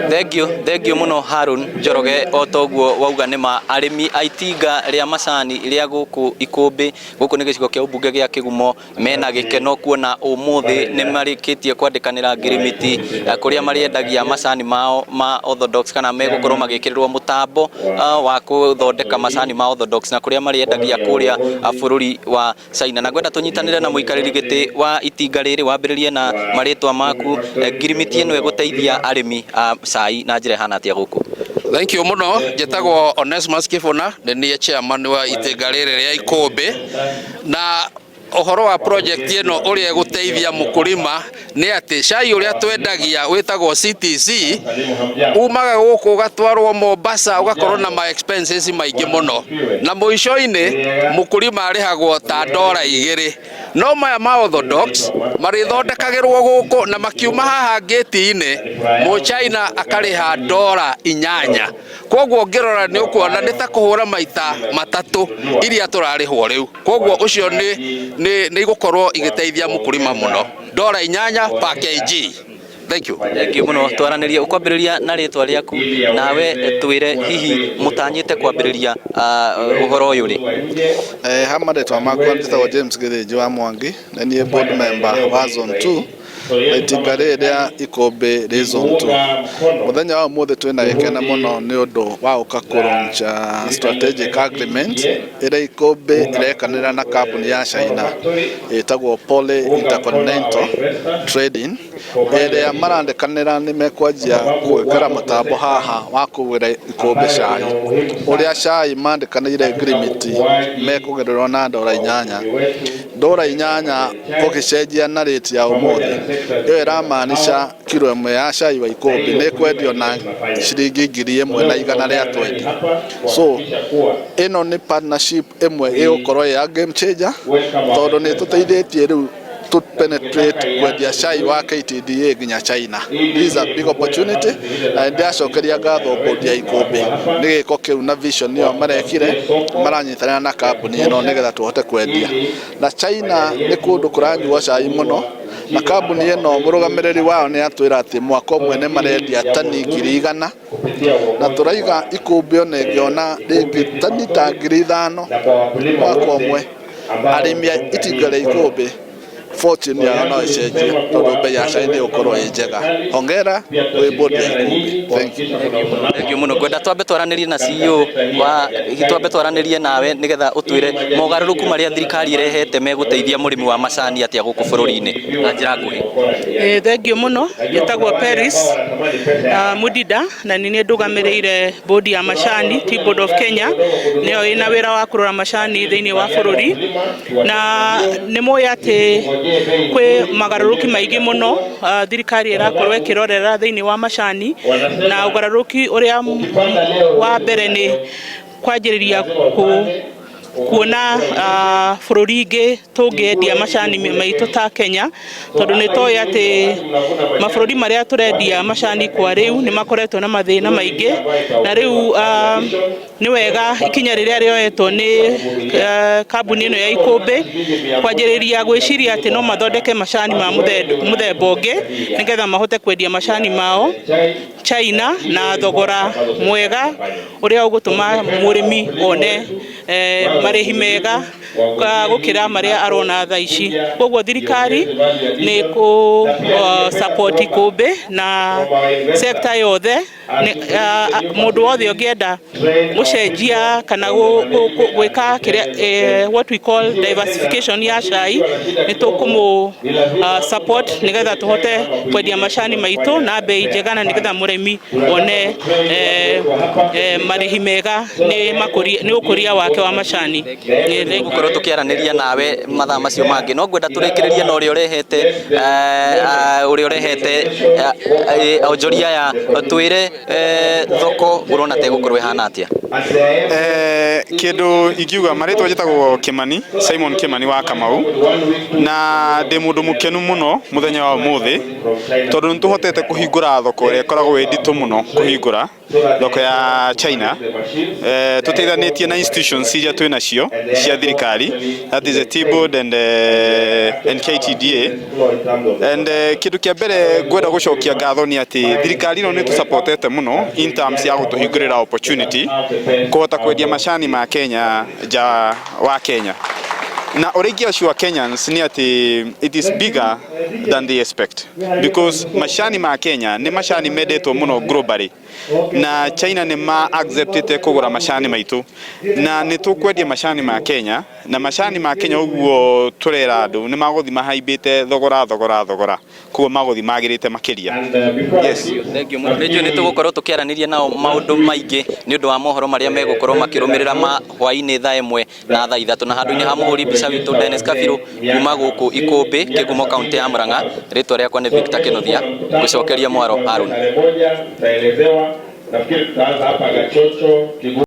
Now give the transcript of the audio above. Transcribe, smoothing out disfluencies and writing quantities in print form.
Thank you, thank you muno, Harun Njoroge. O toguo wauga, nĩ ma arĩmi a itinga rĩa macani rĩa gũkũ Ikũmbĩ, gũkũ nĩ gĩcigo kĩa ũmbunge gĩa Kĩgumo, mena gĩkeno kuona ũmũthĩ nĩ marĩkĩtie kwandĩkanĩra ngirimiti kũrĩa marĩendagia macani mao ma Orthodox, kana megũkorwo magĩkĩrĩrwo mũtambo wa gũthondeka macani ma Orthodox na kũrĩa marĩendagia kũrĩa bũrũri wa China. Na ngwenda tũnyitanĩre na mũikarĩri gĩtĩ wa itinga rĩrĩ, wambĩrĩrie na marĩtwa maku. Ngirimiti ĩno ĩgũteithia arĩmi a cai na njĩra ĩhana atĩa gũkũ? Thank you muno. Njĩtagwo Onesmus Kibuna, nĩ niĩ chairman wa itinga rĩrĩ rĩa Ikũmbĩ. Na ũhoro wa project ĩno, ũrĩa ĩgũteithia mũkũrima nĩ atĩ cai ũrĩa twendagia wĩtagwo CTC umaga gũkũ ũgatwarwo Mombasa, ũgakorwo na ma expenses maingĩ mũno, na mũico-inĩ mũkũrima arĩhagwo ta $2. No maya ma Orthodox marĩthondekagĩrwo gũkũ, na makiuma haha ngĩti-inĩ mũchina akarĩha $8. Koguo ũngĩrora nĩ ũkuona nĩ ta kũhũra maita matatũ iria tũrarĩhwo rĩu. Koguo ũcio nĩ igũkorwo igĩteithia mũkũrima mũno, $8 per kg. Thank you. Thank you muno. Twaranĩrie, ũkwambĩrĩria na rĩtwa rĩaku, nawe twĩre hihi mũtanyĩte kwambĩrĩria ũhoro ũyũ rĩ? Ha marĩtwa makwa njĩtagwo James Gĩthĩnji wa Mwangi, nĩ niĩ board member wa Zone 2 na itinga rĩrĩ rĩa Ikũmbĩ rĩ Zone 2. Mũthenya wa ũmũthĩ twĩna gĩkeno mũno nĩ ũndũ wa gũka kũ launch strategic agreement ĩrĩa Ikũmbĩ ĩrekanĩra na kambuni ya China ĩtagwo Poly Intercontinental Trading, ĩrĩa marandĩkanĩra nĩ mekwanjia gwĩkĩra mũtambo haha wa kũgĩra Ikũmbĩ cai. Ũrĩa cai mandĩkanĩire ngirimiti mekũgĩrĩrwo na $8, $8 ũgĩcenjia na rate ya ũmũthĩ, ĩyo ĩramaanisha kiro ĩmwe ya cai wa Ikũmbĩ nĩ ĩkwendio na ciringi 1,120. So ĩno nĩ partnership ĩmwe ĩgũkorwo ĩ ya game changer, tondũ nĩ ĩtũteithĩtie rĩu to penetrate kwendia cai wa KTDA nginya China. This is a big opportunity, na nĩndĩracokeria ngatho board ya Ikũmbĩ nĩ gĩko kĩu na vision ĩyo marekire, maranyitanĩra na kambuni ĩno nĩgetha tũhote kwendia. Na China nĩ kũndũ kũranyuo cai mũno, na kambuni ĩno mũrũgamĩrĩri wao nĩ atwĩra atĩ mwaka ũmwe nĩ marendia tani 100,000, na tũraiga Ikũmbĩ ona ĩngĩona rĩngĩ tani ta 5,000 mwaka ũmwe, arĩmi a itinga rĩa Ikũmbĩ fortune yao no ĩcenjie, tondũ bei ya cai nĩ ĩgũkorwo ĩ njega. Hongera kwĩ board ya Ikũmbĩ. Thank you. Thank you muno. Ngwenda twambe twaranĩrie na CEO wa, twambe twaranĩrie nawe nĩgetha ũtwĩre mogarũrũku marĩa thirikari ĩrehete megũteithia mũrĩmi wa macani atĩa gũkũ bũrũri-inĩ na njĩra nguhĩ. Thank you mũno. Njĩtagwo Peris Mudida, na nĩ niĩ ndũgamĩrĩire bodi ya macani, Tea Board of Kenya, nĩyo ĩna wĩra wa kũrora macani thĩinĩ wa bũrũri. Na nĩ mũĩ atĩ kwĩ magarũrũki maingĩ mũno thirikari ĩrakorwo ĩkĩrorera thĩinĩ wa macani, na ũgarũrũki ũrĩa wa mbere nĩ kwanjĩrĩria kuona bũrũri ingĩ tũngĩendia macani maitũ ta Kenya, tondũ nĩ toĩ atĩ mabũrũri marĩa tũrendia macani kwa rĩu nĩ makoretwo na mathĩna maingĩ. Na rĩu nĩ wega ikinya rĩrĩa rĩoetwo nĩ kambuni ĩno ya Ikũmbĩ kwanjĩrĩria gwĩciria atĩ no mathondeke macani ma mũthemba ũngĩ, nĩgetha mahote kwendia macani mao China na thogora mwega ũrĩa ũgũtũma mũrĩmi one marĩhi mega gũkĩra marĩa arona thaa ici. Koguo thirikari nĩ kũ support Ikũmbĩ na sector yothe. Mũndũ wothe ũngĩenda gũcenjia kana gwĩka kĩrĩa what we call diversification ya cai, nĩ tũkũmũ support nĩgetha tũhote kwendia macani maitũ na bei njega, na nĩgetha mũrĩmi one marĩhi mega nĩ ũkũria wake wa macani. Gũkorwo tũkĩaranĩria nawe mathaa macio mangĩ, no ngwenda tũrĩkĩrĩrie na ũrĩa ũrehete onjoria aya, twĩre. Thoko urona ta ĩgũkorwo ĩhana atĩa? Kindu ingiuga maritwa njitagwo Kimani, Simon Kimani wa Kamau, na ndi mundu mukenu muno muthenya wa umuthi tondu nituhotete kuhingura thoko ĩrĩa ĩkoragwo ĩ nditũ mũno kũhingũra, thoko ya China. Tuteithanitie na institutions iria twĩ nacio cia thirikari, that is the Tea Board and KTDA. And kindu kia mbere ngwenda gucokia ngatho ni ati thirikari ĩno nĩ tũsupportete mũno in terms ya gũtũhingũrĩra opportunity kũhota kwendia macani ma Kenya nja wa Kenya. Na ũrĩa ingĩ assure Kenyans nĩ atĩ it is bigger than they expect, because macani ma Kenya nĩ macani mendetwo mũno globally, na China nĩ ma acceptĩte kũgũra macani maitũ, na nĩ tũkwendia macani ma Kenya. Na macani ma Kenya, ũguo tũrera andũ, nĩ magũthi mahaimbĩte thogora thogora thogora, koguo magũthi magĩrĩte makĩria, yes. Thank you mũno. Nĩ njũĩ nĩ tũgũkorwo tũkĩaranĩria nao maũndũ maingĩ nĩ ũndũ wa mohoro marĩa megũkorwo makĩrũmĩrĩra ma hwaĩ-inĩ thaa 1 na thaa 3. Na handũ-inĩ ha mũhũri mbica witũ Dennis Kabiru, kuma gũkũ Ikũmbĩ, Kĩgumo, kaunti ya Murang'a, rĩtwa rĩakwa nĩ Victor Kĩnuthia. Ngũcokeria mwaro Harun. Tarehe 1 tutaelezewa. Nafikiri tutaanza hapa Gachocho Kigu.